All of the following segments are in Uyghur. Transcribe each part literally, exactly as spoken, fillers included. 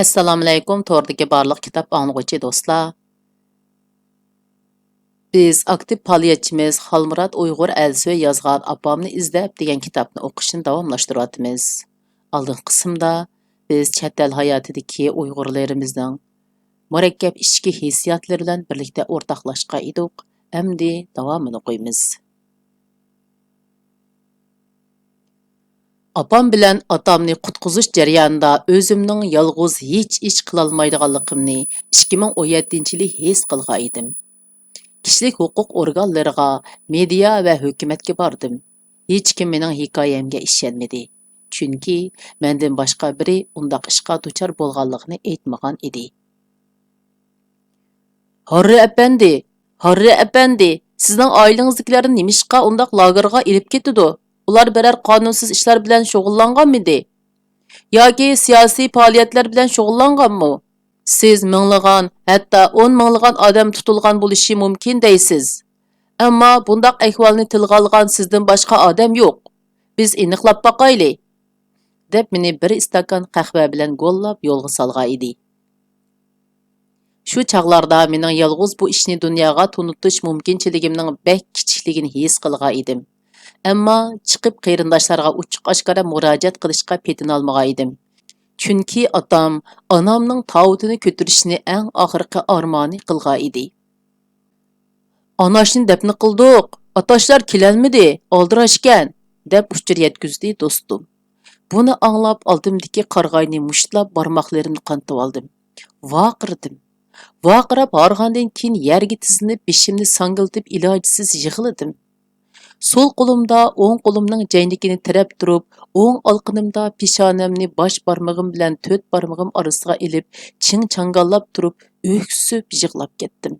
ئەسسالامۇئەلەيكۇم، توردىكى بارلىق كىتاب ئاڭلىغۇچى دوستلار. بىز ئاكتىپ پائالىيەتچىمىز خالمۇرات ئۇيغۇر ئەلسۆي يازغان «ئاپامنى ئىزدەپ» دېگەن كىتابنى ئوقۇشنى داۋاملاشتۇرۇۋاتىمىز. ئالدىنقى قىسىمدا بىز چەت ئەل ھاياتىدىكى ئۇيغۇرلىرىمىزنىڭ مۇرەككەپ ئىچكى ھېسسىياتلىرى بىلەن بىرلىكتە ئورتاقلاشقان ئىدۇق، ئەمدى داۋامىنى ئوقۇيمىز. ئاپام بىلەن ئاتامنى قۇتقۇزۇش جەريانىدا ئۆزۈمنىڭ يالغۇز ھېچ ئىش قىلالمايدىغانلىقىمنى ئىككى مىڭ ئون يەتتىنچى يىلى ھېس قىلغان ئىدىم. كىشىلىك ھوقۇق ئورگانلىرىغا، مېدىيا ۋە ھۆكۈمەتكە باردىم. ھېچكىم مېنىڭ ھېكايەمگە ئىشەنمىدى. چۈنكى مەندىن باشقا بىرى ئۇنداق ئىشقا دۇچار بولغانلىقىنى ئېيتمىغان ئىدى. ھاررى ئەپەندى، ھاررى ئەپەندى، سىزنىڭ ئائىلىڭىزدىكىلەرنى نېمىشقا ئۇنداق لاگېرغا ئېلىپ كېتىدۇ؟ ئۇلار بىرەر قانۇنسىز ئىشلار بىلەن شۇغۇللانغانمىدى؟ ياكى سىياسىي پائالىيەتلەر بىلەن شۇغۇللانغانمۇ؟ سىز مىڭلىغان، ھەتتا ئون مىڭلىغان ئادەم تۇتۇلغان بولۇشى مۇمكىن دەيسىز. ئەمما بۇنداق ئەھۋالنى تىلغا ئالغان سىزدىن باشقا ئادەم يوق. بىز ئېنىقلاپ باقايلى، دەپ مېنى بىر ئىستاكان قەھۋە بىلەن گوللاپ يولغا سالغان ئىدى. شۇ چاغلاردا مېنىڭ يالغۇز بۇ ئىشنى دۇنياغا تونۇتۇش مۇمكىنچىلىكىمنىڭ بەك كىچىكلىكىنى ھېس قىلغان ئىدىم. ئەمما چىقىپ قېرىنداشلارغا ئوچۇق-ئاشكارا مۇراجىئەت قىلىشقا پېتىنالمىغان ئىدىم. چۈنكى ئاتام ئانامنىڭ تاۋۇتىنى كۆتۈرۈشنى ئەڭ ئاخىرقى ئارمانى قىلغان ئىدى. «ئاناشنى دەپنە قىلدۇق، ئاتاشلار كېلەلمىدى، ئالدىراشكەن» دەپ ئۇچۇر يەتكۈزدى دوستۇم. بۇنى ئاڭلاپ ئالدىمدىكى قارىغاينى مۇشتلاپ بارماقلىرىمنى قانىتىۋالدىم. ۋارقىرىدىم. ۋارقىراپ ھارغاندىن كېيىن يەرگە تىزلىنىپ بېشىمنى ساڭگىلىتىپ ئىلاجسىز يىغلىدىم. سول قولۇمدا ئوڭ قولۇمنىڭ جەينىكىنى تىرەپ تۇرۇپ، ئوڭ ئالىقىنىمدا پېشانەمنى باش بارمىقىم بىلەن تۆت بارمىقىم ئارىسىغا ئېلىپ چىڭ چاڭگاللاپ تۇرۇپ ئۆكسۈپ يىغلاپ كەتتىم.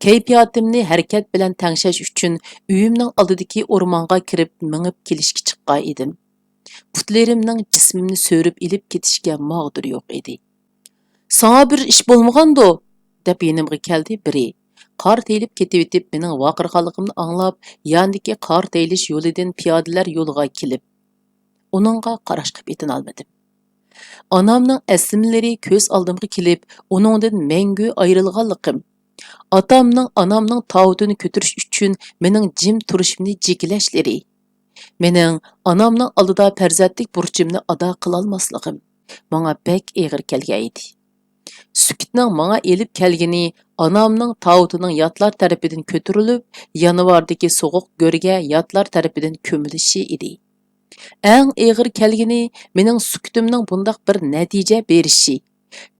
كەيپىياتىمنى ھەرىكەت بىلەن تەڭشەش ئۈچۈن ئۆيۈمنىڭ ئالدىدىكى ئورمانغا كىرىپ مېڭىپ كېلىشكە چىققان ئىدىم. پۇتلىرىمنىڭ جىسمىمنى سۆرۈپ ئېلىپ كېتىشكە ماغدۇرى يوق ئىدى. «ساڭا بىر ئىش بولمىغاندۇ؟» دەپ يېنىمغا كەلدى بىرى. قار تېيىلىپ كېتىۋېتىپ مېنىڭ ۋارقىرىغانلىقىمنى ئاڭلاپ، ياندىكى قار تېيىلىش يولىدىن پىيادىلەر يولىغا كېلىپ، ئۇنىڭغا قاراشقا پېتىنالمىدىم. ئانامنىڭ ئەسلىمىلىرى كۆز ئالدىمغا كېلىپ، ئۇنىڭدىن مەڭگۈ ئايرىلغانلىقىم، ئاتامنىڭ ئانامنىڭ تاۋۇتىنى كۆتۈرۈش ئۈچۈن مېنىڭ جىم تۇرۇشۇمنى جىكىلەشلىرى، مېنىڭ ئانامنىڭ ئالدىدا پەرزەنتلىك بۇرچۇمنى ئادا قىلالماسلىقىم ماڭا بەك ئېغىر كەلگەن ئىدى. سۈكۈتنىڭ ماڭا ئېلىپ كەلگىنى ئانامنىڭ تاۋۇتىنىڭ ياتلار تەرىپىدىن كۆتۈرۈلۈپ، يانىۋاردىكى سوغۇق گۆرگە ياتلار تەرىپىدىن كۆمۈلۈشى ئىدى. ئەڭ ئېغىر كەلگىنى مېنىڭ سۈكۈتۈمنىڭ بۇنداق بىر نەتىجە بېرىشى،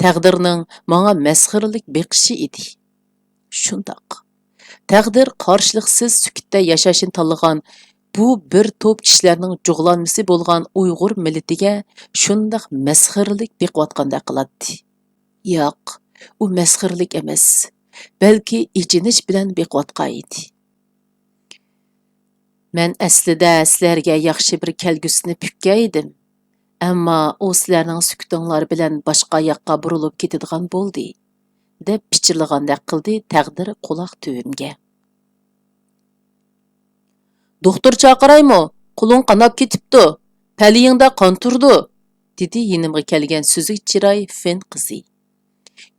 تەقدىرنىڭ ماڭا مەسخىرىلىك بېقىشى ئىدى. شۇنداق. تەقدىر قارشىلىقسىز سۈكۈتتە ياشاشنى تاللىغان بۇ بىر توپ كىشىلەرنىڭ جۇغلانمىسى بولغان ئۇيغۇر مىللىتىگە شۇنداق مەسخىرىلىك بېقىۋاتقاندەك قىلاتتى. ياق، ئۇ مەسخىرىلىك ئەمەس، بەلكى ئېچىنىش بىلەن بېقىۋاتقان ئىدى. مەن ئەسلىدە سىلەرگە ياخشى بىر كەلگۈسىنى پۈككەن ئىدىم. ئەمما ئۇ سىلەرنىڭ سۈكۈتۈڭلار بىلەن باشقا ياققا بۇرۇلۇپ كېتىدىغان بولدى، دەپ پىچىرلىغاندەك قىلدى تەقدىر قۇلاق تۈۋىمگە. دوختۇر چاقىرايمۇ؟ قولۇڭ قاناپ كېتىپتۇ، پەلىيىڭدە قان تۇرىدۇ، دېدى يېنىمغا كەلگەن سۈزۈك چىراي فىن قىزى.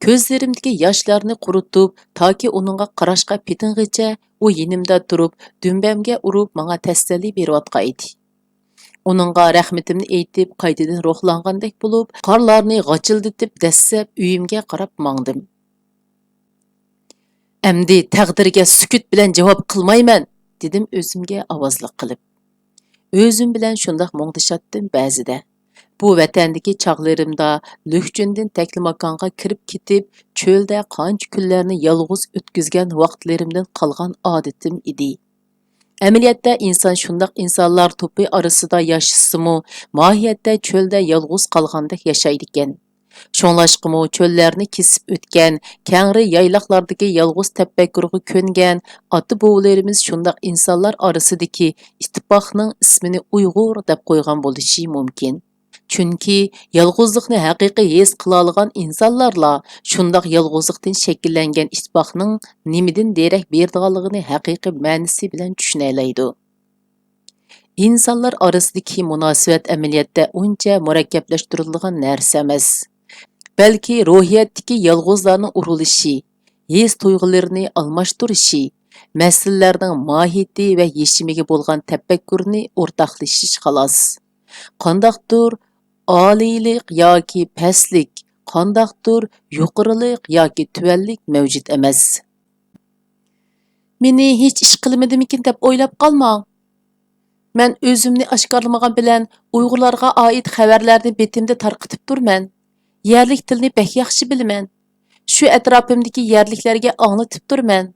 كۆزلىرىمدىكى ياشلارنى قۇرۇتۇپ، تاكى ئۇنىڭغا قاراشقا پېتىنغىچە ئۇ يېنىمدا تۇرۇپ، دۈمبەمگە ئۇرۇپ ماڭا تەسەللى بېرىۋاتقان ئىدى. ئۇنىڭغا رەھمىتىمنى ئېيتىپ، قايتىدىن روھلانغاندەك بولۇپ، قارلارنى غاچىلدىتىپ دەسسەپ ئۆيۈمگە قاراپ ماڭدىم. ئەمدى تەقدىرگە سۈكۈت بىلەن جاۋاب قىلمايمەن، دېدىم ئۆزۈمگە ئاۋازلىق قىلىپ. ئۆزۈم بىلەن شۇنداق مۇڭدىشاتتىم بەزىدە. بۇ ۋەتەندىكى چاغلىرىمدا لۈكچۈندىن تەكلىماكانغا كىرىپ كېتىپ، چۆلدە قانچە كۈنلەرنى يالغۇز ئۆتكۈزگەن ۋاقىتلىرىمدىن قالغان ئادىتىم ئىدى. ئەمەلىيەتتە ئىنسان شۇنداق ئىنسانلار توپى ئارىسىدا ياشىسىمۇ، ماھىيەتتە چۆلدە يالغۇز قالغاندەك ياشايدىكەن. شۇڭلاشقىمۇ چۆللەرنى كېسىپ ئۆتكەن، كەڭرى يايلاقلاردىكى يالغۇز تەپەككۇرغا كۆنگەن ئاتا-بوۋىلىرىمىز شۇنداق ئىنسانلار ئارىسىدىكى ئىتتىپاقنىڭ ئىسمىنى ئۇيغۇر دەپ قويغان بولۇشى مۇمكىن. چۈنكى يالغۇزلۇقنى ھەقىقىي ھېس قىلالىغان ئىنسانلارلا شۇنداق يالغۇزلۇقتىن شەكىللەنگەن ئىتتىپاقنىڭ نېمىدىن دېرەك بېرىدىغانلىقىنى ھەقىقىي مەنىسى بىلەن چۈشىنەلەيدۇ. ئىنسانلار ئارىسىدىكى مۇناسىۋەت ئەمەلىيەتتە ئۇنچە مۇرەككەپلەشتۈرۈلىدىغان نەرسە ئەمەس. بەلكى روھىيەتتىكى يالغۇزلارنىڭ ئۇرۇلۇشى، ھېس-تۇيغۇلىرىنى ئالماشتۇرۇشى، مەسىلىلەرنىڭ ماھىيىتى ۋە يېشىمىگە بولغان تەپەككۇرنى ئورتاقلىشىش، خالاس. قانداقتۇر ئالىيلىق ياكى پەسلىك، قانداقتۇر يۇقىرىلىق ياكى تۆۋەنلىك مەۋجۇت ئەمەس. مېنى ھېچ ئىش قىلمىدىمىكىن دەپ ئويلاپ قالماڭ. مەن ئۆزۈمنى ئاشكارىلىمىغان بىلەن ئۇيغۇرلارغا ئائىت خەۋەرلەرنى بېتىمدە تارقىتىپ تۇرىمەن. يەرلىك تىلنى بەك ياخشى بىلىمەن. شۇ ئەتراپىمدىكى يەرلىكلەرگە ئاڭلىتىپ تۇرىمەن.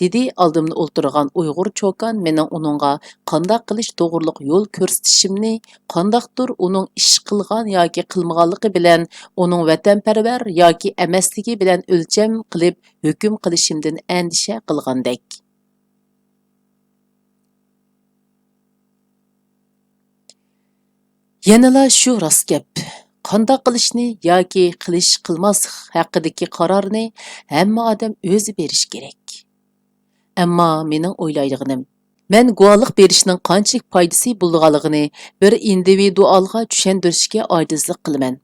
دېدى ئالدىمدا ئولتۇرغان ئۇيغۇر چوكان مېنىڭ ئۇنىڭغا قانداق قىلىش توغرۇلۇق يول كۆرسىتىشىمنى، قانداقتۇر ئۇنىڭ ئىش قىلغان ياكى قىلمىغانلىقى بىلەن ئۇنىڭ ۋەتەنپەرۋەر ياكى ئەمەسلىكى بىلەن ئۆلچەم قىلىپ ھۆكۈم قىلىشىمدىن ئەندىشە قىلغاندەك. يەنىلا شۇ راست گەپ. قانداق قىلىشنى ياكى قىلىش، قىلماسلىق ھەققىدىكى قارارنى ھەممە ئادەم ئۆزى بېرىشى كېرەك. ئەمما مېنىڭ ئويلايدىغىنىم، مەن گۇۋاھلىق بېرىشنىڭ قانچىلىك پايدىسى بولىدىغانلىقىنى بىر ئىندىۋىدۇئالغا چۈشەندۈرۈشكە ئاجىزلىق قىلىمەن.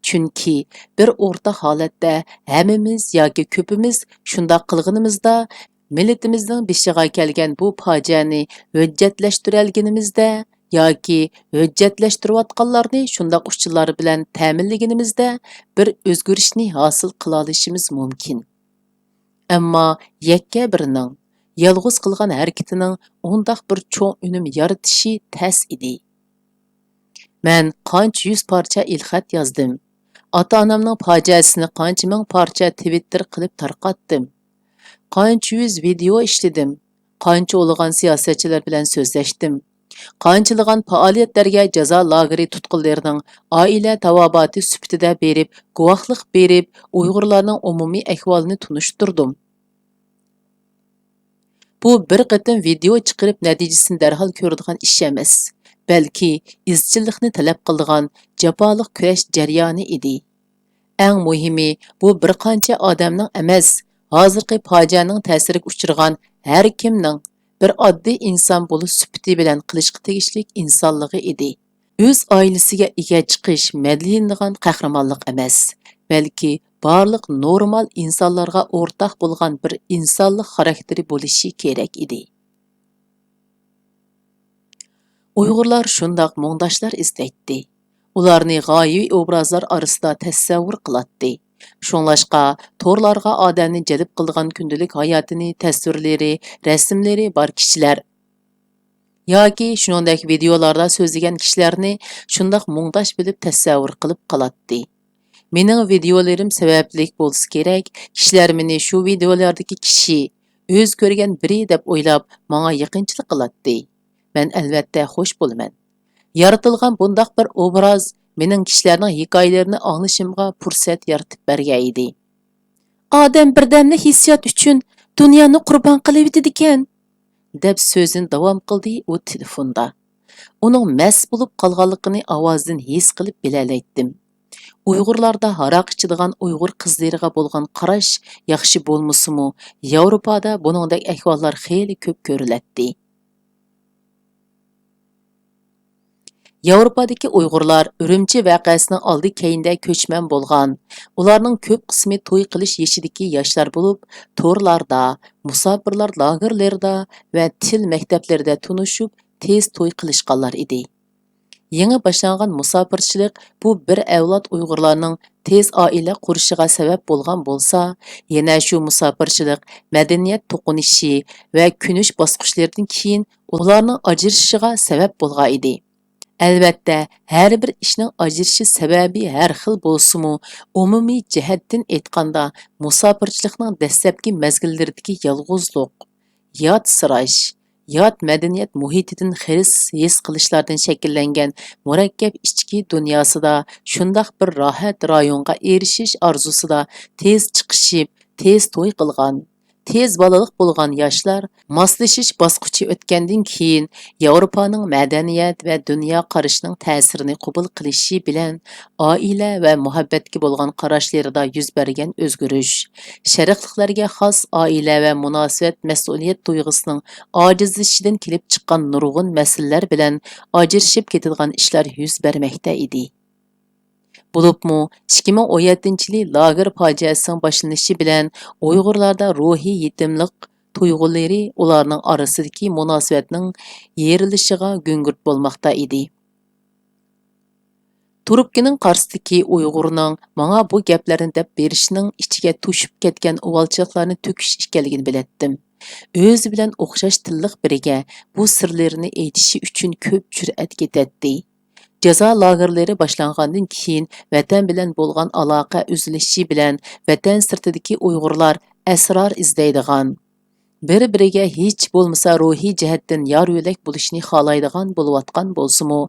چۈنكى بىر ئورتاق ھالەتتە ھەممىمىز ياكى كۆپىمىز شۇنداق قىلغىنىمىزدا، مىللىتىمىزنىڭ بېشىغا كەلگەن بۇ پاجىئەنى ھۆججەتلەشتۈرەلىگىنىمىزدە ياكى ھۆججەتلەشتۈرۈۋاتقانلارنى شۇنداق ئۇچۇرلار بىلەن تەمىنلىگىنىمىزدە، بىر ئۆزگىرىشنى ھاسىل قىلالىشىمىز مۇمكىن. ئەمما يەككە بىرىنىڭ يالغۇز قىلغان ھەرىكىتىنىڭ ئۇنداق بىر چوڭ ئۈنۈم يارىتىشى تەس ئىدى. مەن قانچە يۈز پارچە ئېلخەت يازدىم. ئاتا-ئانامنىڭ پاجىئەسىنى قانچە مىڭ پارچە تىۋىتتېر قىلىپ تارقاتتىم. قانچە يۈز ۋىدېئو ئىشلىدىم. قانچە ئۇلىغان سىياسەتچىلەر بىلەن سۆزلەشتىم. قانچىلىغان پائالىيەتلەرگە جازا لاگېرى تۇتقۇنلىرىنىڭ ئائىلە تاۋابىئاتى سۈپىتىدە بېرىپ، گۇۋاھلىق بېرىپ، ئۇيغۇرلارنىڭ ئومۇمىي ئەھۋالىنى تونۇشتۇردۇم. بۇ بىر قېتىم ۋىدېئو چىقىرىپ نەتىجىسىنى دەرھال كۆرىدىغان ئىش ئەمەس، بەلكى ئىزچىللىقنى تەلەپ قىلىدىغان جاپالىق كۈرەش جەريانى ئىدى. ئەڭ مۇھىمى، بۇ بىر قانچە ئادەمنىڭ ئەمەس، ھازىرقى پاجىئەنىڭ تەسىرىگە ئۇچرىغان ھەر كىمنىڭ بىر ئاددىي ئىنسان بولۇش سۈپىتى بىلەن قىلىشقا تېگىشلىك ئىنسانلىقى ئىدى. ئۆز ئائىلىسىگە ئىگە چىقىش مەدھىيلىنىدىغان قەھرىمانلىق ئەمەس، بەلكى بارلىق نورمال ئىنسانلارغا ئورتاق بولغان بىر ئىنسانلىق خاراكتېرى بولۇشى كېرەك ئىدى. ئۇيغۇرلار شۇنداق مۇڭداشلار ئىزدەيتتى. ئۇلارنى غايىۋى ئوبرازلار ئارىسىدا تەسەۋۋۇر قىلاتتى. شۇڭلاشقا، تورلارغا ئادەمنى جەلپ قىلىدىغان كۈندىلىك ھاياتىنى تەسۋىرلىرى، رەسىملىرى بار كىشىلەر ياكى شۇنىڭدەك ۋىدېئولاردا سۆزلىگەن كىشىلەرنى شۇنداق مۇڭداش بىلىپ تەسەۋۋۇر قىلىپ قالاتتى. مېنىڭ ۋىدېئولىرىم سەۋەبلىك بولسا كېرەك، كىشىلەر مېنى شۇ ۋىدېئولاردىكى كىشى، ئۆزى كۆرگەن بىرى دەپ ئويلاپ، ماڭا يېقىنچىلىق قىلاتتى. مەن ئەلۋەتتە خوش بولىمەن. يارىتىلغان بۇنداق بىر ئوبراز مېنىڭ كىشىلەرنىڭ ھېكايىلىرىنى ئاڭلىشىمغا پۇرسەت يارىتىپ بەرگەن ئىدى. ئادەم بىردەملىك ھېسسىيات ئۈچۈن دۇنيانى قۇربان قىلىۋېتىدىكەن، دەپ سۆزىنى داۋام قىلدى ئۇ تېلېفوندا. ئۇنىڭ مەست بولۇپ قالغانلىقىنى ئاۋازىدىن ھېس قىلىپ بىلەلەيتتىم. ئۇيغۇرلاردا ھاراق ئىچىدىغان ئۇيغۇر قىزلىرىغا بولغان قاراش ياخشى بولمىسىمۇ، ياۋروپادا بۇنىڭدەك ئەھۋاللار خېلى كۆپ كۆرۈلەتتى. ياۋروپادىكى ئۇيغۇرلار ئۈرۈمچى ۋەقەسىنىڭ ئالدى كەينىدە كۆچمەن بولغان. ئۇلارنىڭ كۆپ قىسمى توي قىلىش يېشىدىكى ياشلار بولۇپ، تورلاردا، مۇساپىرلار لاگېرلىرىدا ۋە تىل مەكتەپلىرىدە تونۇشۇپ، تېز توي قىلىشقانلار ئىدى. يېڭى باشلانغان مۇساپىرچىلىق بۇ بىر ئەۋلاد ئۇيغۇرلارنىڭ تېز ئائىلە قۇرۇشىغا سەۋەب بولغان بولسا، يەنە شۇ مۇساپىرچىلىق مەدەنىيەت توقۇنۇشى ۋە كۆنۈش باسقۇچلىرىدىن كېيىن ئۇلارنىڭ ئاجرىشىشىغا سەۋەب بولغان ئىدى. ئەلۋەتتە، ھەر بىر ئىشنىڭ ئاجرىشىش سەۋەبى ھەر خىل بولسىمۇ، ئومۇمىي جەھەتتىن ئېيتقاندا، مۇساپىرچىلىقنىڭ دەسلەپكى مەزگىللىرىدىكى يالغۇزلۇق، ياتسىراش، يات مەدەنىيەت مۇھىتىدىن خىرىس ھېس قىلىشلاردىن شەكىللەنگەن مۇرەككەپ ئىچكى دۇنياسىدا شۇنداق بىر راھەت رايونغا ئېرىشىش ئارزۇسىدا تېز چىقىشىپ، تېز توي قىلغان، تېز بالىلىق بولغان ياشلار ماسلىشىش باسقۇچى ئۆتكەندىن كېيىن، ياۋروپانىڭ مەدەنىيەت ۋە دۇنيا قارىشىنىڭ تەسىرىنى قوبۇل قىلىشى بىلەن، ئائىلە ۋە مۇھەببەتكە بولغان قاراشلىرىدا يۈز بەرگەن ئۆزگىرىش، شەرقلىقلەرگە خاس ئائىلە ۋە مۇناسىۋەت مەسئۇلىيەت تۇيغۇسىنىڭ ئاجىزلىشىشىدىن كېلىپ چىققان نۇرغۇن مەسىلىلەر بىلەن ئاجرىشىپ كېتىدىغان ئىشلار يۈز بەرمەكتە ئىدى. بولۇپمۇ ئىككى مىڭ ئون يەتتىنچى يىلى لاگېر پاجىئەسىنىڭ باشلىنىشى بىلەن ئۇيغۇرلاردا روھىي يېتىملىق تۇيغۇلىرى، ئۇلارنىڭ ئارىسىدىكى مۇناسىۋەتنىڭ يېرىلىشىغا گۈڭگۈرت بولماقتا ئىدى. تۇرۇپكىنىڭ قارشىسىدىكى ئۇيغۇرنىڭ ماڭا بۇ گەپلەرنى دەپ بېرىشىنىڭ ئىچىگە توشۇپ كەتكەن ئۇۋالچىلىقلارنى تۆكۈش ئىكەنلىكىنى بىلەتتىم. ئۆزى بىلەن ئوخشاش تىللىق بىرىگە بۇ سىرلىرىنى ئېيتىشى ئۈچۈن كۆپ جۈرئەت كېتەتتى. جازا لاگېرلىرى باشلانغاندىن كېيىن، ۋەتەن بىلەن بولغان ئالاقە ئۈزۈلۈشى بىلەن، ۋەتەن سىرتىدىكى ئۇيغۇرلار ئەسرار ئىزدەيدىغان، بىر-بىرىگە ھېچ بولمىسا روھىي جەھەتتىن يار-يۆلەك بولۇشنى خالايدىغان بولۇۋاتقان بولسىمۇ،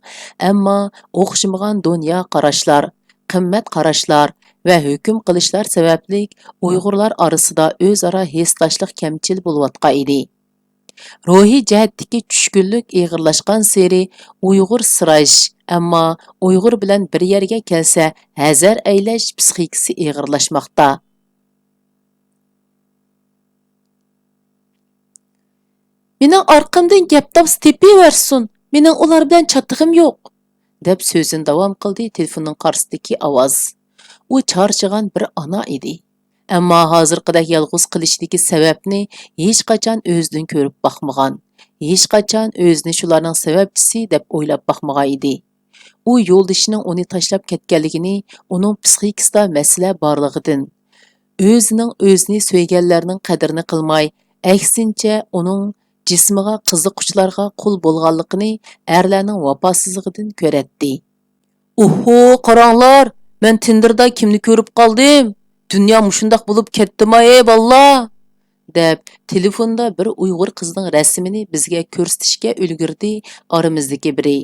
ئەمما ئوخشىمىغان دۇنيا قاراشلار، قىممەت قاراشلار ۋە ھۆكۈم قىلىشلار سەۋەبلىك ئۇيغۇرلار ئارىسىدا ئۆزئارا ھېسداشلىق كەمچىل بولۇۋاتقان ئىدى. روھىي جەھەتتىكى چۈشكۈنلۈك ئېغىرلاشقانسېرى ئۇيغۇرسىراش، ئەمما ئۇيغۇر بىلەن بىر يەرگە كەلسە ھەزەر ئەيلەش پىسخىكىسى ئېغىرلاشماقتا. مېنىڭ ئارقامدىن گەپ تاپسا تېپىۋەرسۇن، مېنىڭ ئۇلار بىلەن چاتىقىم يوق، دەپ سۆزىنى داۋام قىلدى تېلېفوننىڭ قارشىسىدىكى ئاۋاز. ئۇ چارچىغان بىر ئانا ئىدى. ئەمما ھازىرقىدەك يالغۇز قېلىشىدىكى سەۋەبنى ھېچقاچان ئۆزىدىن كۆرۈپ باقمىغان، ھېچقاچان ئۆزىنى شۇلارنىڭ سەۋەبچىسى دەپ ئويلاپ باقمىغان ئىدى. ئۇ يولدىشىنىڭ ئۇنى تاشلاپ كەتكەنلىكىنى، ئۇنىڭ پسىخىكىسىدا مەسىلە بارلىقىدىن، ئۆزىنىڭ ئۆزىنى سۆيگەنلەرنىڭ قەدرىنى قىلماي، ئەكسىنچە، ئۇنىڭ جىسمىغا قىزىققۇچىلارغا قۇل بولغانلىقىنى ئەرلەرنىڭ ۋاپاسىزلىقىدىن كۆرەتتى. ئوھھو، قاراڭلار، مەن تىندېردا كىمنى كۆرۈپ قالدىم؟ دۇنيا مۇشۇنداق بولۇپ كەتتىما، ھەي باللا! دەپ، تېلېفوندا بىر ئۇيغۇر قىزنىڭ رەسىمىنى بىزگە كۆرسىتىشكە ئۈلگۈردى ئارىمىزدىكى بىرى.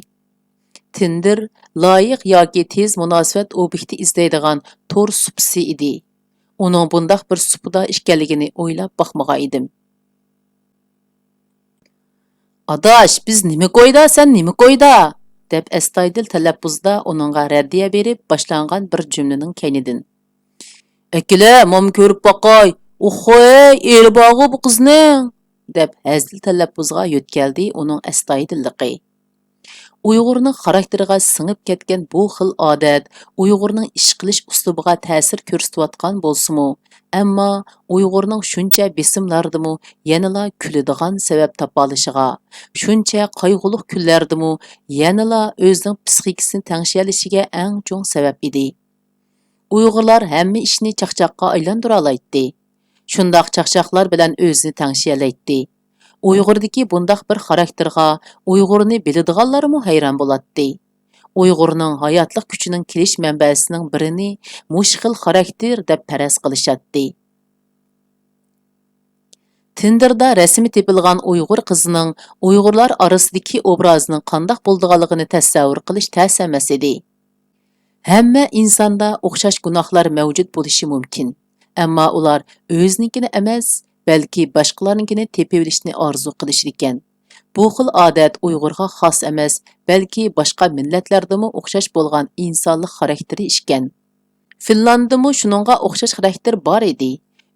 تىندېر لايىق ياكى تېز مۇناسىۋەت ئوبيېكتى ئىزدەيدىغان تور سۇپىسى ئىدى. ئۇنىڭ بۇنداق بىر سۇپىدا ئىكەنلىكىنى ئويلاپ باقمىغان ئىدىم. «ئاداش، بىز نېمە كويدا، سەن نېمە كويدا؟» دەپ ئەستايىدىل تەلەپپۇزدا ئۇنىڭغا رەددىيە بېرىپ باشلانغان بىر جۈملىنىڭ كەينىدىن، «ئەكېلە، ماما كۆرۈپ باقاي. ئوخۇي، ئېرى بارغۇ بۇ قىزنىڭ!» دەپ ھەزىل تەلەپپۇزغا يۆتكەلدى ئۇنىڭ ئەستايىدىللىقى. ئۇيغۇرنىڭ خاراكتېرىغا سىڭىپ كەتكەن بۇ خىل ئادەت ئۇيغۇرنىڭ ئىش قىلىش ئۇسلۇبىغا تەسىر كۆرسىتىۋاتقان بولسىمۇ، ئەمما ئۇيغۇرنىڭ شۇنچە بېسىملاردىمۇ يەنىلا كۈلىدىغان سەۋەب تاپالىشىغا، شۇنچە قايغۇلۇق كۈنلەردىمۇ يەنىلا ئۆزىنىڭ پسىخىكىسىنى تەڭشىيەلىشىگە ئەڭ چوڭ سەۋەب ئىدى. ئۇيغۇرلار ھەممە ئىشنى چاقچاققا ئايلاندۇرالايتتى. شۇنداق چاقچاقلار بىلەن ئۆزىنى تەڭشىيەلەيتتى. ئۇيغۇردىكى بۇنداق بىر خاراكتېرغا ئۇيغۇرنى بىلىدىغانلارمۇ ھەيران بولاتتى. ئۇيغۇرنىڭ ھاياتلىق كۈچىنىڭ كېلىش مەنبەسىنىڭ بىرىنى مۇشۇ خىل خاراكتېر دەپ پەرەز قىلىشاتتى. تىندېردا رەسىمى تېپىلغان ئۇيغۇر قىزىنىڭ ئۇيغۇرلار ئارىسىدىكى ئوبرازىنىڭ قانداق بولىدىغانلىقىنى تەسەۋۋۇر قىلىش تەس ئەمەس ئىدى. ھەممە ئىنساندا ئوخشاش گۇناھلار مەۋجۇت بولۇشى مۇمكىن، ئەمما ئۇلار ئۆزىنىڭكىنى ئەمەس، بەلكى باشقىلارنىڭكىنى تېپىۋېلىشنى ئارزۇ قىلىشىدىكەن. بۇ خىل ئادەت ئۇيغۇرغا خاس ئەمەس، بەلكى باشقا مىللەتلەردىمۇ ئوخشاش بولغان ئىنسانلىق خاراكتېرى ئىكەن. فىنلاندىمۇ شۇنىڭغا ئوخشاش خاراكتېر بار ئىدى.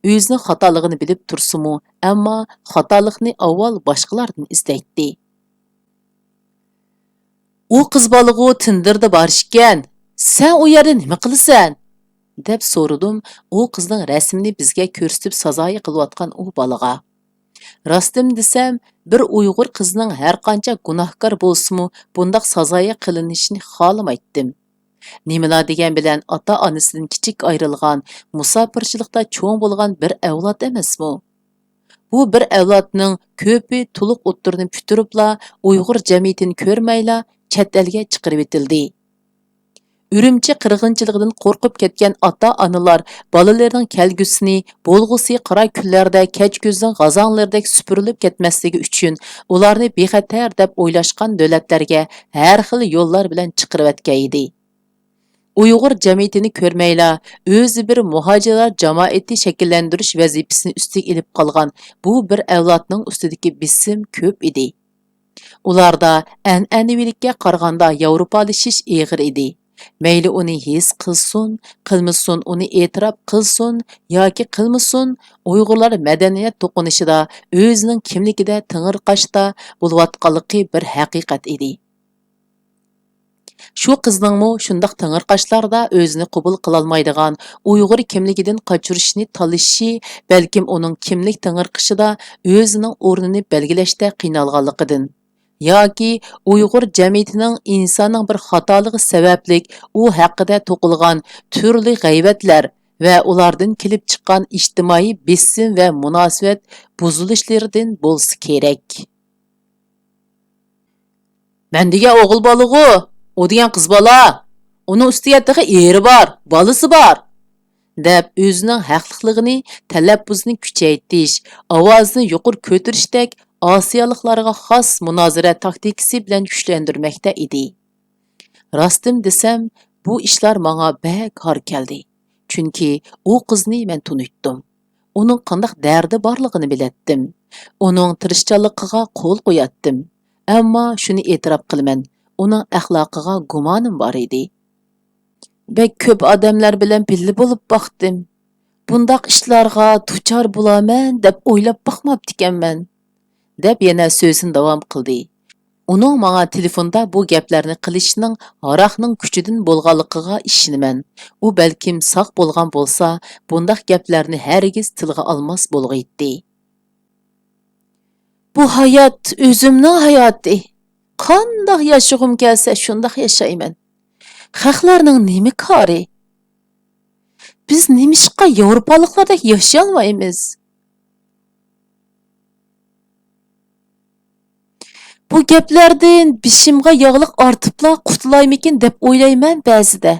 ئۆزىنىڭ خاتالىقىنى بىلىپ تۇرسىمۇ، ئەمما خاتالىقنى ئاۋۋال باشقىلاردىن ئىزدەيتتى. «ئۇ قىز بالىغۇ تىندېردا بار ئىكەن، سەن ئۇ يەردە نېمە قىلىسەن؟» دەپ سورىدىم ئۇ قىزنىڭ رەسىمىنى بىزگە كۆرسىتىپ سازايى قىلىۋاتقان ئۇ بالىغا. راستىنى دېسەم، بىر ئۇيغۇر قىزنىڭ ھەرقانچە گۇناھكار بولسىمۇ، بۇنداق سازايى قىلىنىشىنى خالىمايتتىم. نېمىلا دېگەن بىلەن ئاتا-ئانىسىدىن كىچىك ئايرىلغان، مۇساپىرچىلىقتا چوڭ بولغان بىر ئەۋلاد ئەمەسمۇ؟ بۇ بىر ئەۋلادنىڭ كۆپى تولۇق ئوتتۇرىنى پۈتتۈرۈپلا ئۇيغۇر جەمئىيىتىنى كۆرمەيلا چەت ئەلگە چىقىرىۋېتىلدى. ئۈرۈمچى قىرغىنچىلىقىدىن قورقۇپ كەتكەن ئاتا-ئانىلار بالىلىرىنىڭ كەلگۈسىنى بولغۇسى قارا كۈنلەردە كەچ كۈزنىڭ غازاڭلىرىدەك سۈپۈرۈلۈپ كەتمەسلىكى ئۈچۈن ئۇلارنى بىخەتەر دەپ ئويلاشقان دۆلەتلەرگە ھەر خىل يوللار بىلەن چىقىرىۋەتكەن ئىدى. ئۇيغۇر جەمئىيىتىنى كۆرمەيلا، ئۆزى بىر مۇھاجىرلار جامائىتى شەكىللەندۈرۈش ۋەزىپىسىنى ئۈستىگە ئېلىپ قالغان بۇ بىر ئەۋلادنىڭ ئۈستىدىكى بېسىم كۆپ ئىدى. ئۇلاردا ئەنئەنىۋىلىككە قارىغاندا ياۋروپالىشىش ئېغىر ئىدى. مەيلى ئۇنى ھېس قىلسۇن، قىلمىسۇن، ئۇنى ئېتىراپ قىلسۇن ياكى قىلمىسۇن، ئۇيغۇرلار مەدەنىيەت توقۇنۇشىدا ئۆزىنىڭ كىملىكىدە تېڭىرقاشتا بولۇۋاتقانلىقى بىر ھەقىقەت ئىدى. شۇ قىزنىڭمۇ شۇنداق تېڭىرقاشلاردا ئۆزىنى قوبۇل قىلالمايدىغان ئۇيغۇر كىملىكىدىن قاچۇرۇشنى تالىشىشى بەلكىم ئۇنىڭ كىملىك تېڭىرقىشىدا ئۆزىنىڭ ئورنىنى بەلگىلەشتە قىينالغانلىقىدىن ياكى ئۇيغۇر جەمئىيىتىنىڭ ئىنساننىڭ بىر خاتالىقى سەۋەبلىك ئۇ ھەققىدە توقۇلغان تۈرلۈك غەيۋەتلەر ۋە ئۇلاردىن كېلىپ چىققان ئىجتىمائىي بېسىم ۋە مۇناسىۋەت بۇزۇلۇشلىرىدىن بولسا كېرەك. مەن دېگەن ئوغۇل بالىغۇ، ئۇ دېگەن قىز بالا، ئۇنىڭ ئۈستىگە تېخى ئېرى بار، بالىسى بار، دەپ ئۆزىنىڭ ھەقلىقلىقىنى، تەلەپپۇزىنى كۈچەيتىش، ئاۋازىنى يۇقىرى كۆتۈرۈشتەك ئاسىيالىقلارغا خاس مۇنازىرە تاكتىكىسى بىلەن كۈچلەندۈرمەكتە ئىدى. راستىم دېسەم، بۇ ئىشلار ماڭا بەك ھار كەلدى. چۈنكى ئۇ قىزنى مەن تونۇيتتۇم. ئۇنىڭ قانداق دەردى بارلىقىنى بىلەتتىم. ئۇنىڭ تىرىشچانلىقىغا قول قوياتتىم. ئەمما شۇنى ئېتىراپ قىلىمەن، ئۇنىڭ ئەخلاقىغا گۇمانىم بار ئىدى. بەك كۆپ ئادەملەر بىلەن بىللە بولۇپ باقتىم. بۇنداق ئىشلارغا دۇچار بولارمەن دەپ ئويلاپ باقماپتىكەنمەن، دەپ يەنە سۆزىنى داۋام قىلدى. ئۇنىڭ ماڭا تېلېفوندا بۇ گەپلەرنى قىلىشىنىڭ ھاراقنىڭ كۈچىدىن بولغانلىقىغا ئىشىنىمەن. ئۇ بەلكىم ساق بولغان بولسا، بۇنداق گەپلەرنى ھەرگىز تىلغا ئالماس بولغىيتتى. بۇ ھايات ئۆزۈمنىڭ ھاياتى. قانداق ياشىغۇم كەلسە، شۇنداق ياشايمەن. خەقلەرنىڭ نېمە كارى؟ بىز نېمىشقا ياۋروپالىقلاردەك ياشىيالمايمىز؟ بۇ گەپلەردىن بېشىمغا ياغلىق ئارتىپلا قۇتۇلايمىكىن دەپ ئويلايمەن بەزىدە،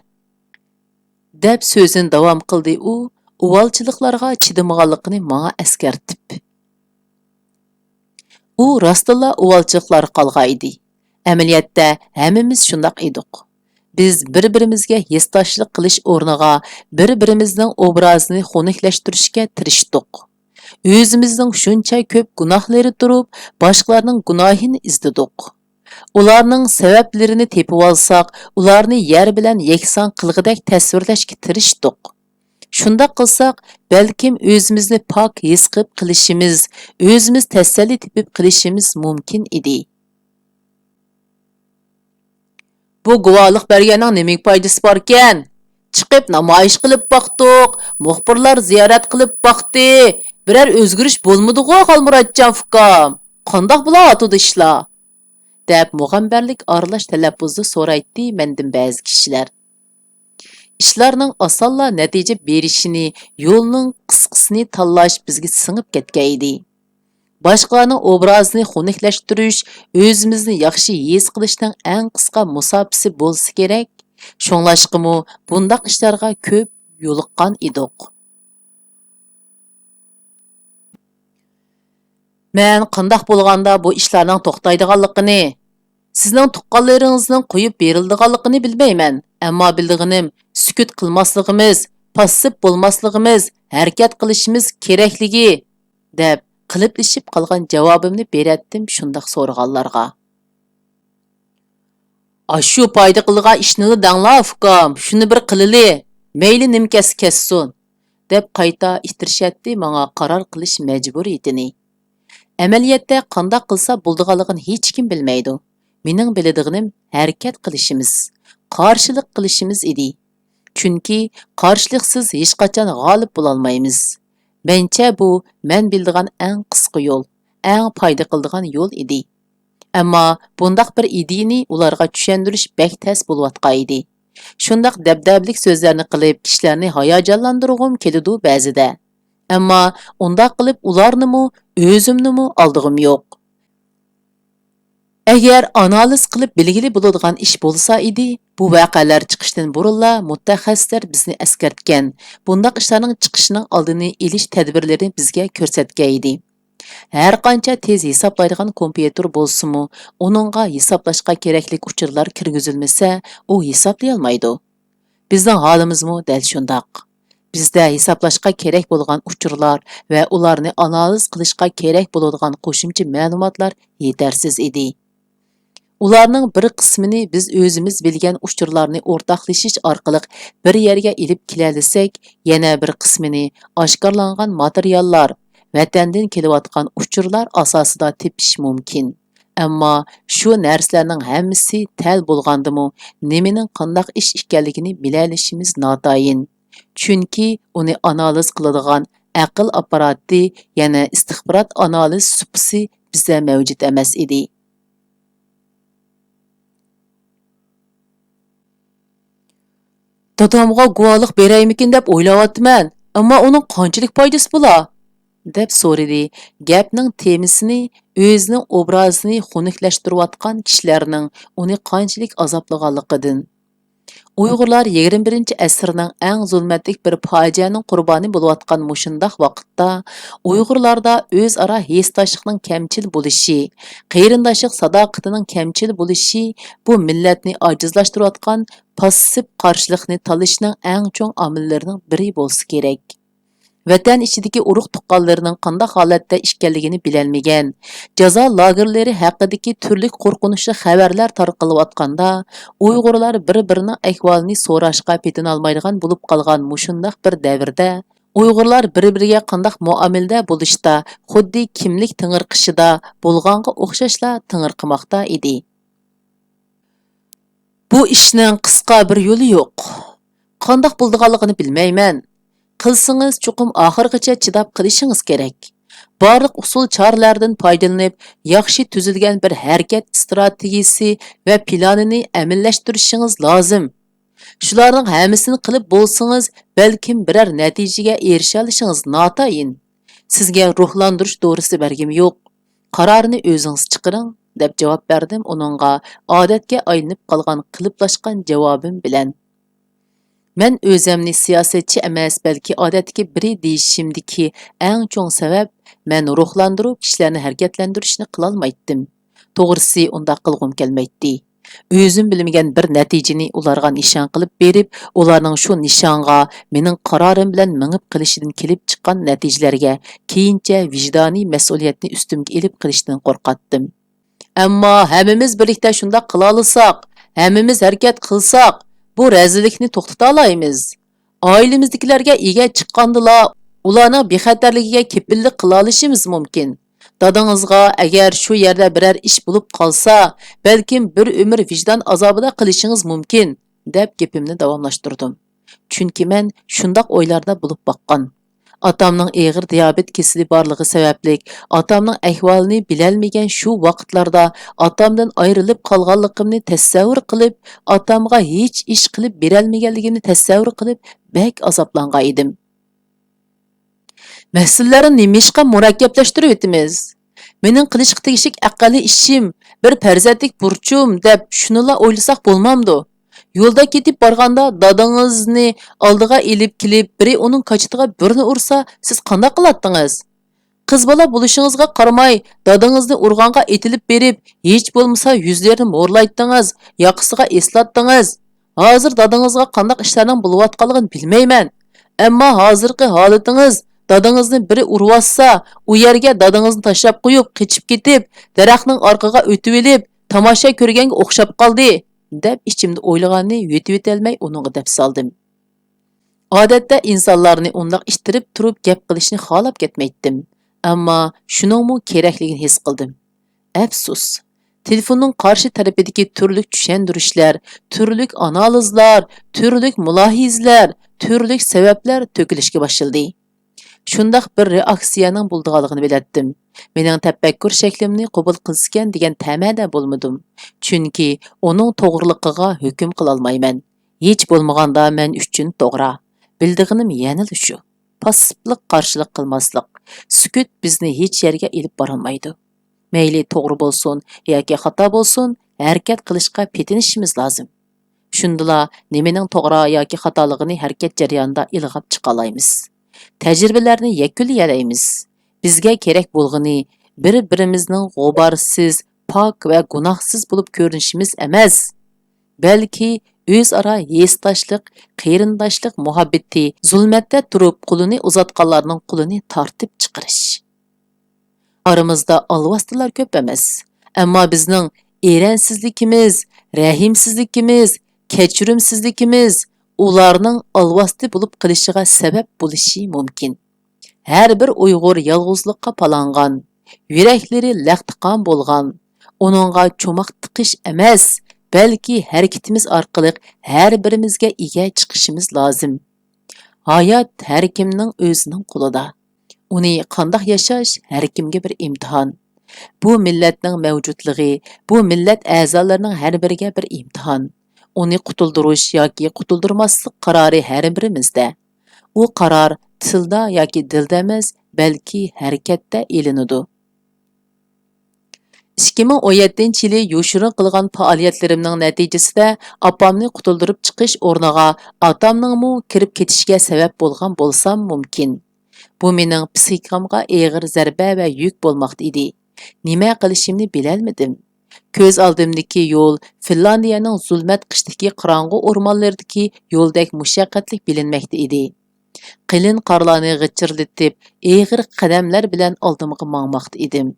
دەپ سۆزىنى داۋام قىلدى ئۇ، ئۇۋالچىلىقلارغا چىدىمىغانلىقىنى ماڭا ئەسكەرتىپ. ئۇ راستتىنلا ئۇۋالچىلىقلارغا قالغان ئىدى. ئەمەلىيەتتە ھەممىمىز شۇنداق ئىدۇق. بىز بىر-بىرىمىزگە ھېسداشلىق قىلىش ئورنىغا بىر-بىرىمىزنىڭ ئوبرازىنى خۇنۈكلەشتۈرۈشكە تىرىشتۇق. ئۆزىمىزنىڭ شۇنچە كۆپ گۇناھلىرى تۇرۇپ، باشقىلارنىڭ گۇناھىنى ئىزدىدۇق. ئۇلارنىڭ سەۋەبلىرىنى تېپىۋالساق، ئۇلارنى يەر بىلەن يەكسان قىلغۇدەك تەسۋىرلەشكە تىرىشتۇق. شۇنداق قىلساق، بەلكىم ئۆزىمىزنى پاك ھېس قىلىپ قېلىشىمىز، ئۆزىمىز تەسەللى تېپىپ قېلىشىمىز مۇمكىن ئىدى. بۇ گۇۋاھلىق بەرگەننىڭ نېمىگە پايدىسى باركەن؟ چىقىپ نامايىش قىلىپ باقتۇق، مۇخبىرلار زىيارەت قىلىپ باقتى. بىرەر ئۆزگىرىش بولمىدىغۇ، خالمۇراتجان ئۇكام؟ قانداق بولۇۋاتىدۇ ئىشلار؟ دەپ مۇغەمبەرلىك ئارىلاش تەلەپپۇزدا سورايتتى مەندىن بەزى كىشىلەر. ئىشلارنىڭ ئاسانلا نەتىجە بېرىشىنى، يولنىڭ قىسقىسىنى تاللاش بىزگە سىڭىپ كەتكەن ئىدى. باشقىلارنىڭ ئوبرازىنى خۇنۈكلەشتۈرۈش، ئۆزىمىزنى ياخشى ھېس قىلىشنىڭ ئەڭ قىسقا مۇساپىسى بولسا كېرەك. شۇڭلاشقىمۇ بۇنداق ئىشلارغا كۆپ يولۇققان ئىدۇق. مەن قانداق بولغاندا بۇ ئىشلارنىڭ توختايدىغانلىقىنى، سىزنىڭ تۇغقانلىرىڭىزنىڭ قويۇپ بېرىلىدىغانلىقىنى بىلمەيمەن، ئەمما بىلىدىغىنىم، سۈكۈت قىلماسلىقىمىز، پاسسىپ بولماسلىقىمىز، ھەرىكەت قىلىشىمىز كېرەكلىكى، دەپ قېلىپلىشىپ قالغان جاۋابىمنى بېرەتتىم شۇنداق سورىغانلارغا. ئاشۇ پايدا قىلىدىغان ئىشنىلا دەڭلا، ئۇكام، شۇنى بىر قىلىلى، مەيلى نېمە كەتسە كەتسۇن، دەپ قايتا ئىتتىرىشەتتى ماڭا قارار قىلىش مەجبۇرىيىتىنى. ئەمەلىيەتتە قانداق قىلسا بولىدىغانلىقىنى ھېچكىم بىلمەيدۇ. مېنىڭ بىلىدىغىنىم ھەرىكەت قىلىشىمىز، قارشىلىق قىلىشىمىز ئىدى. چۈنكى قارشىلىقسىز ھېچقاچان غالىب بولالمايمىز. مەنچە بۇ مەن بىلىدىغان ئەڭ قىسقا يول، ئەڭ پايدا قىلىدىغان يول ئىدى. ئەمما بۇنداق بىر ئىدىيىنى ئۇلارغا چۈشەندۈرۈش بەك تەس بولۇۋاتقان ئىدى. شۇنداق دەبدەبىلىك سۆزلەرنى قىلىپ، كىشىلەرنى ھاياجانلاندۇرغۇم كېلىدۇ بەزىدە. ئەمما ئۇنداق قىلىپ ئۇلارنىمۇ، ئۆزۈمنىمۇ ئالدىغۇم يوق. ئەگەر ئانالىز قىلىپ بىلگىلى بولىدىغان ئىش بولسا ئىدى، بۇ ۋەقەلەر چىقىشتىن بۇرۇنلا مۇتەخەسسىسلەر بىزنى ئەسكەرتكەن، بۇنداق ئىشلارنىڭ چىقىشىنىڭ ئالدىنى ئېلىش تەدبىرلىرىنى بىزگە كۆرسەتكەن ئىدى. ھەرقانچە تېز ھېسابلايدىغان كومپيۇتېر بولسىمۇ، ئۇنىڭغا ھېسابلاشقا كېرەكلىك ئۇچۇرلار كىرگۈزۈلمىسە، ئۇ ھېسابلىيالمايدۇ. بىزنىڭ ھالىمىزمۇ دەل شۇنداق. بىزدە ھېسابلاشقا كېرەك بولغان ئۇچۇرلار ۋە ئۇلارنى ئانالىز قىلىشقا كېرەك بولىدىغان قوشۇمچە مەلۇماتلار يېتەرسىز ئىدى. ئۇلارنىڭ بىر قىسمىنى بىز ئۆزىمىز بىلگەن ئۇچۇرلارنى ئورتاقلىشىش ئارقىلىق بىر يەرگە ئېلىپ كېلەلىسەك، يەنە بىر قىسمىنى ئاشكارىلانغان ماتېرىياللار، ۋەتەندىن كېلىۋاتقان ئۇچۇرلار ئاساسىدا تېپىش مۇمكىن. ئەمما شۇ نەرسىلەرنىڭ ھەممىسى تەل بولغاندىمۇ، نېمىنىڭ قانداق ئىش ئىكەنلىكىنى بىلەلىشىمىز ناتايىن. چۈنكى ئۇنى ئانالىز قىلىدىغان ئەقىل ئاپپاراتى، يەنى ئىستىخبارات ئانالىز سۇپىسى بىزدە مەۋجۇت ئەمەس ئىدى. دادامغا گۇۋاھلىق بېرەيمىكىن دەپ ئويلاۋاتىمەن، ئەمما ئۇنىڭ قانچىلىك پايدىسى بولا؟ دەپ سورىدى، گەپنىڭ تېمىسىنى ئۆزىنىڭ ئوبرازىنى خۇنۈكلەشتۈرۈۋاتقان كىشىلەرنىڭ ئۇنى قانچىلىك ئازابلىغانلىقىدىن. ئۇيغۇرلار يىگىرمە بىرىنچى ئەسىرنىڭ ئەڭ زۇلمەتلىك بىر پاجىئەنىڭ قۇربانى بولۇۋاتقان مۇشۇنداق ۋاقىتتا، ئۇيغۇرلاردا ئۆزئارا ھېسداشلىقنىڭ كەمچىل بولۇشى، قېرىنداشلىق ساداقىتىنىڭ كەمچىل بولۇشى بۇ مىللەتنى ئاجىزلاشتۇرۇۋاتقان پاسسىپ قارشىلىقنى تالىشىشنىڭ ئەڭ چوڭ ئامىللىرىنىڭ بىرى بولسا كېرەك. ۋەتەن ئىچىدىكى ئۇرۇق-تۇغقانلىرىنىڭ قانداق ھالەتتە ئىكەنلىكىنى بىلەلمىگەن، جازا لاگېرلىرى ھەققىدىكى تۈرلۈك قورقۇنچلۇق خەۋەرلەر تارقىلىۋاتقاندا، ئۇيغۇرلار بىر-بىرىنىڭ ئەھۋالىنى سوراشقا پېتىنالمايدىغان بولۇپ قالغان مۇشۇنداق بىر دەۋردە، ئۇيغۇرلار بىر-بىرىگە قانداق مۇئامىلىدە بولۇشتا، خۇددى كىملىك تېڭىرقىشىدا بولغانغا ئوخشاشلا تېڭىرقىماقتا ئىدى. بۇ ئىشنىڭ قىسقا بىر يولى يوق. قانداق بولىدىغانلىقىنى بىلمەيمەن. قىلسىڭىز، چوقۇم ئاخىرغىچە چىداپ قىلىشىڭىز كېرەك. بارلىق ئۇسۇل چارىلەردىن پايدىلىنىپ، ياخشى تۈزۈلگەن بىر ھەرىكەت ئىستراتېگىيىسى ۋە پىلانىنى ئەمەلىيلەشتۈرۈشىڭىز لازىم. شۇلارنىڭ ھەممىسىنى قىلىپ بولسىڭىز، بەلكىم بىرەر نەتىجىگە ئېرىشەلىشىڭىز ناتايىن. سىزگە روھلاندۇرۇش دورىسى بەرگۈم يوق. قارارنى ئۆزىڭىز چىقىرىڭ، دەپ جاۋاب بەردىم ئۇنىڭغا ئادەتكە ئايلىنىپ قالغان قېلىپلاشقان جاۋابىم بىلەن. مەن ئۆزۈمنى سىياسەتچى ئەمەس، بەلكى ئادەتتىكى بىرى دېيىشىمدىكى ئەڭ چوڭ سەۋەب، مەن روھلاندۇرۇپ كىشىلەرنى ھەرىكەتلەندۈرۈشنى قىلالمايتتىم. توغرىسى، ئۇنداق قىلغۇم كەلمەيتتى. ئۆزۈم بىلمىگەن بىر نەتىجىنى ئۇلارغا نىشان قىلىپ بېرىپ، ئۇلارنىڭ شۇ نىشانغا مېنىڭ قارارىم بىلەن مېڭىپ قېلىشىدىن كېلىپ چىققان نەتىجىلەرگە كېيىنچە ۋىجدانىي مەسئۇلىيەتنى ئۈستۈمگە ئېلىپ قېلىشتىن قورقاتتىم. ئەمما ھەممىمىز بىرلىكتە شۇنداق قىلالىساق، ھەممىمىز ھەرىكەت قىلساق، بۇ رەزىللىكنى توختىتالايمىز. ئائىلىمىزدىكىلەرگە ئىگە چىققاندىلا، ئۇلارنىڭ بىخەتەرلىكىگە كېپىللىك قىلالىشىمىز مۇمكىن. دادىڭىزغا ئەگەر شۇ يەردە بىرەر ئىش بولۇپ قالسا، بەلكىم بىر ئۆمۈر ۋىجدان ئازابىدا قېلىشىڭىز مۇمكىن، دەپ گېپىمنى داۋاملاشتۇردۇم. چۈنكى مەن شۇنداق ئويلاردا بولۇپ باققان. ئاتامنىڭ ئېغىر دىيابېت كېسىلى بارلىقى سەۋەبلىك، ئاتامنىڭ ئەھۋالىنى بىلەلمىگەن شۇ ۋاقىتلاردا ئاتامدىن ئايرىلىپ قالغانلىقىمنى تەسەۋۋۇر قىلىپ، ئاتامغا ھېچ ئىش قىلىپ بېرەلمىگەنلىكىمنى تەسەۋۋۇر قىلىپ، بەك ئازابلانغان ئىدىم. مەسىلىلەرنى نېمىشقا مۇرەككەپلەشتۈرۈۋېتىمىز؟ مېنىڭ قىلىشقا تېگىشلىك ئەقەللىي ئىشىم، بىر پەرزەنتلىك بۇرچۇم دەپ شۇنىلا ئويلىساق بولمامدۇ؟ يولدا كېتىپ بارغاندا دادىڭىزنى ئالدىغا ئېلىپ كېلىپ، بىرى ئۇنىڭ كاچىتىغا بىرنى ئۇرسا، سىز قانداق قىلاتتىڭىز؟ قىز بالا بولۇشىڭىزغا قارىماي، دادىڭىزنى ئۇرغانغا ئېتىلىپ بېرىپ، ھېچ بولمىسا يۈزلىرىنى مورلايتتىڭىز، ياقىسىغا ئېسىلاتتىڭىز. ھازىر دادىڭىزغا قانداق ئىشلارنىڭ بولۇۋاتقانلىقىنى بىلمەيمەن. ئەمما ھازىرقى ھالىتىڭىز، دادىڭىزنى بىرى ئۇرۇۋاتسا، ئۇ يەرگە دادىڭىزنى تاشلاپ قويۇپ، قېچىپ كېتىپ، دەرەخنىڭ ئارقىغا ئۆتۈۋېلىپ، تاماشا كۆرگەنگە ئوخشاپ قالدى، دەپ ئىچىمدە ئويلىغاننى يۆتىۋېتەلمەي ئۇنىڭغا دەپ سالدىم. ئادەتتە ئىنسانلارنى ئۇنداق ئىتتىرىپ تۇرۇپ گەپ قىلىشنى خالاپ كەتمەيتتىم. ئەمما شۇنىڭمۇ كېرەكلىكىنى ھېس قىلدىم. ئەپسۇس، تېلېفوننىڭ قارشى تەرىپىدىكى تۈرلۈك چۈشەندۈرۈشلەر، تۈرلۈك ئانالىزلار، تۈرلۈك مۇلاھىزىلەر، تۈرلۈك سەۋەبلەر تۆكۈلۈشكە باشلىدى. شۇنداق بىر رېئاكسىيەنىڭ بولىدىغانلىقىنى بىلەتتىم. مېنىڭ تەپەككۇر شەكلىمنى قوبۇل قىلسىكەن دېگەن تەمەدە بولمىدىم. چۈنكى ئۇنىڭ توغرىلىقىغا ھۆكۈم قىلالمايمەن. ھېچ بولمىغاندا مەن ئۈچۈن توغرا. بىلىدىغىنىم يەنىلا شۇ. پاسسىپلىق قارشىلىق قىلماسلىق. سۈكۈت بىزنى ھېچ يەرگە ئېلىپ بارالمايدۇ. مەيلى توغرا بولسۇن ياكى خاتا بولسۇن، ھەرىكەت قىلىشقا پېتىنىشىمىز لازىم. شۇندىلا نېمىنىڭ توغرا ياكى خاتالىقىنى ھەرىكەت جەريانىدا ئىلغاپ چىقالايمىز. تەجرىبىلەرنى يەكۈنلىيەلەيمىز. بىزگە كېرەك بولغىنى بىر-بىرىمىزنىڭ غۇبارسىز، پاك ۋە گۇناھسىز بولۇپ كۆرۈنۈشىمىز ئەمەس، بەلكى ئۆزئارا ھېسداشلىق، قېرىنداشلىق مۇھەببىتى، زۇلمەتتە تۇرۇپ قولىنى ئۇزاتقانلارنىڭ قولىنى تارتىپ چىقىرىش. ئارىمىزدا ئالۋاستىلار كۆپ ئەمەس، ئەمما بىزنىڭ ئېرەنسىزلىكىمىز، رەھىمسىزلىكىمىز، كەچۈرۈمسىزلىكىمىز ئۇلارنىڭ ئالۋاستى بولۇپ قېلىشىغا سەۋەب بولۇشى مۇمكىن. ھەر بىر ئۇيغۇر يالغۇزلۇققا پالانغان، يۈرەكلىرى لەختە-قان بولغان، ئۇنىڭغا چوماق تىقىش ئەمەس، بەلكى ھەرىكىتىمىز ئارقىلىق ھەر بىرىمىزگە ئىگە چىقىشىمىز لازىم. ھايات ھەر كىمنىڭ ئۆزىنىڭ قولىدا. ئۇنى قانداق ياشاش ھەر كىمگە بىر ئىمتىھان. بۇ مىللەتنىڭ مەۋجۇتلۇقى، بۇ مىللەت ئەزالىرىنىڭ ھەر بىرىگە بىر ئىمتىھان. ئۇنى قۇتۇلدۇرۇش ياكى قۇتۇلدۇرماسلىق قارارى ھەر بىرىمىزدە. ئۇ قارار تىلدا ياكى دىلدا ئەمەس، بەلكى ھەرىكەتتە ئېلىنىدۇ. ئىككى مىڭ ئون يەتتىنچى يىلى يوشۇرۇن قىلغان پائالىيەتلىرىمنىڭ نەتىجىسىدە ئاپامنى قۇتۇلدۇرۇپ چىقىش ئورنىغا ئاتامنىڭمۇ كىرىپ كېتىشىگە سەۋەب بولغان بولسام مۇمكىن. بۇ مېنىڭ پسىخىكامغا ئېغىر زەربە ۋە يۈك بولماقتا ئىدى. نېمە قىلىشىمنى بىلەلمىدىم. كۆز ئالدىمدىكى يول فىنلاندىيەنىڭ زۇلمەت قىشتىكى قاراڭغۇ ئورمانلىرىدىكى يولدەك مۇشەققەتلىك بىلىنمەكتە ئىدى. قېلىن قارلارنى غىچىرلىتىپ، ئېغىر قەدەملەر بىلەن ئالدىمغا ماڭماقتا ئىدىم.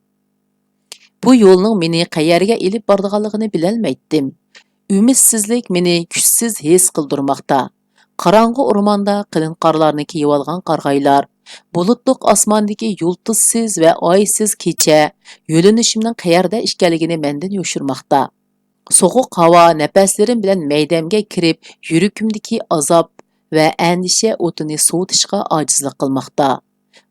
بۇ يولنىڭ مېنى قەيەرگە ئېلىپ بارىدىغانلىقىنى بىلەلمەيتتىم. ئۈمىدسىزلىك مېنى كۈچسىز ھېس قىلدۇرماقتا. قاراڭغۇ ئورماندا قېلىن قارلارنى كىيىۋالغان قارىغايلار، بۇلۇتلۇق ئاسماندىكى يۇلتۇزسىز ۋە ئايسىز كېچە يۆنىلىشىمنىڭ قەيەردە ئىكەنلىكىنى مەندىن يوشۇرماقتا. سوغۇق ھاۋا نەپەسلىرىم بىلەن مەيدەمگە كىرىپ، يۈرىكىمدىكى ئازاب ۋە ئەندىشە ئوتىنى سوۋۇتۇشقا ئاجىزلىق قىلماقتا.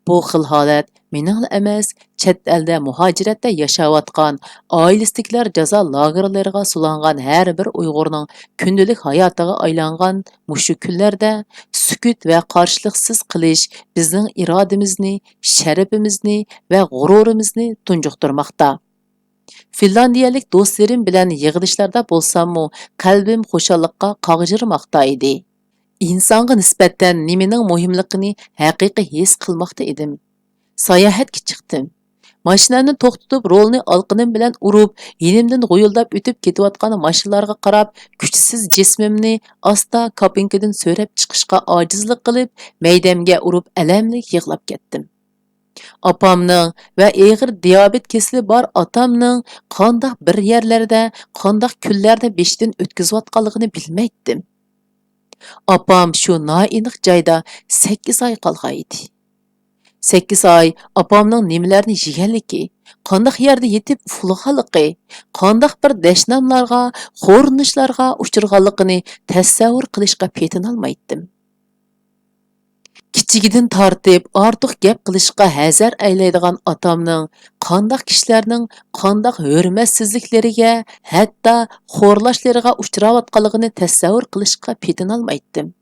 بۇ خىل ھالەت مېنىڭلا ئەمەس، چەت ئەلدە مۇھاجىرەتتە ياشاۋاتقان، ئائىلىسىدىكىلەر جازا لاگېرلىرىغا سولانغان ھەر بىر ئۇيغۇرنىڭ كۈندىلىك ھاياتىغا ئايلانغان مۇشۇ كۈنلەردە سۈكۈت ۋە قارشىلىقسىز قېلىش بىزنىڭ ئىرادىمىزنى، شەرىپىمىزنى ۋە غۇرۇرىمىزنى تۇنجۇقتۇرماقتا. فىنلاندىيەلىك دوستلىرىم بىلەن يىغىلىشلاردا بولساممۇ، قەلبىم خۇشاللىققا قاغجىرىماقتا ئىدى. ئىنسانغا نىسبەتەن نېمىنىڭ مۇھىملىقىنى ھەقىقىي ھېس قىلماقتا ئىدىم. ساياھەتكە چىقتىم. ماشىنامنى توختىتىپ، رولنى ئالقىنىم بىلەن ئۇرۇپ، يېنىمدىن غۇيۇلداپ ئۆتۈپ كېتىۋاتقان ماشىنىلارغا قاراپ، كۈچسىز جىسمىمنى ئاستا كابىنكىدىن سۆرەپ چىقىشقا ئاجىزلىق قىلىپ، مەيدەمگە ئۇرۇپ ئەلەملىك يىغلاپ كەتتىم. ئاپامنىڭ ۋە ئېغىر دىيابېت كېسىلى بار ئاتامنىڭ قانداق بىر يەرلەردە، قانداق كۈنلەرنى بېشىدىن ئۆتكۈزۈۋاتقانلىقىنى بىلمەيتتىم. ئاپام شۇ نائېنىق جايدا سەككىز ئاي قالغانىدى. سەككىز ئاي ئاپامنىڭ نېمىلەرنى يېگەنلىكى، قانداق يەردە يېتىپ ئۇخلىغانلىقى، قانداق بىر دەشناملارغا، خورلىنىشلارغا ئۇچرىغانلىقىنى تەسەۋۋۇر قىلىشقا پېتىنالمايتتىم. كىچىكىدىن تارتىپ ئارتۇق گەپ قىلىشقا ھەزەر ئەيلەيدىغان ئاتامنىڭ قانداق كىشىلەرنىڭ قانداق ھۆرمەتسىزلىكلىرىگە، ھەتتا خورلاشلىرىغا ئۇچراۋاتقانلىقىنى تەسەۋۋۇر قىلىشقا پېتىنالمايتتىم.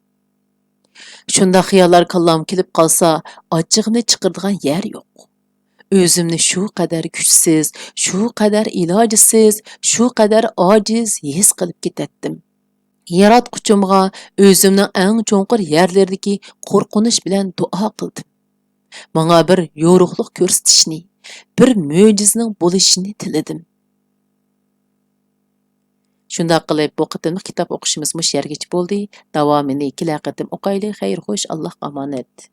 شۇنداق خىياللار كاللامغا كېلىپ قالسا، ئاچچىقىمنى چىقىرىدىغان يەر يوق. ئۆزۈمنى شۇ قەدەر كۈچسىز، شۇ قەدەر ئىلاجسىز، شۇ قەدەر ئاجىز ھېس قىلىپ كېتەتتىم. ياراتقۇچىمغا ئۆزۈمنىڭ ئەڭ چوڭقۇر يەرلىرىدىكى قورقۇنچ بىلەن دۇئا قىلدىم. ماڭا بىر يورۇقلۇق كۆرسىتىشنى، بىر مۆجىزىنىڭ بولۇشىنى تىلىدىم. شۇنداق قىلىپ، بۇ قېتىملىق كىتاب ئوقۇشىمىز مۇشۇ يەرگىچە بولدى. داۋامىنى كېلەر قېتىم ئوقايلى. خەير، خوش، ئاللاھقا ئامانەت.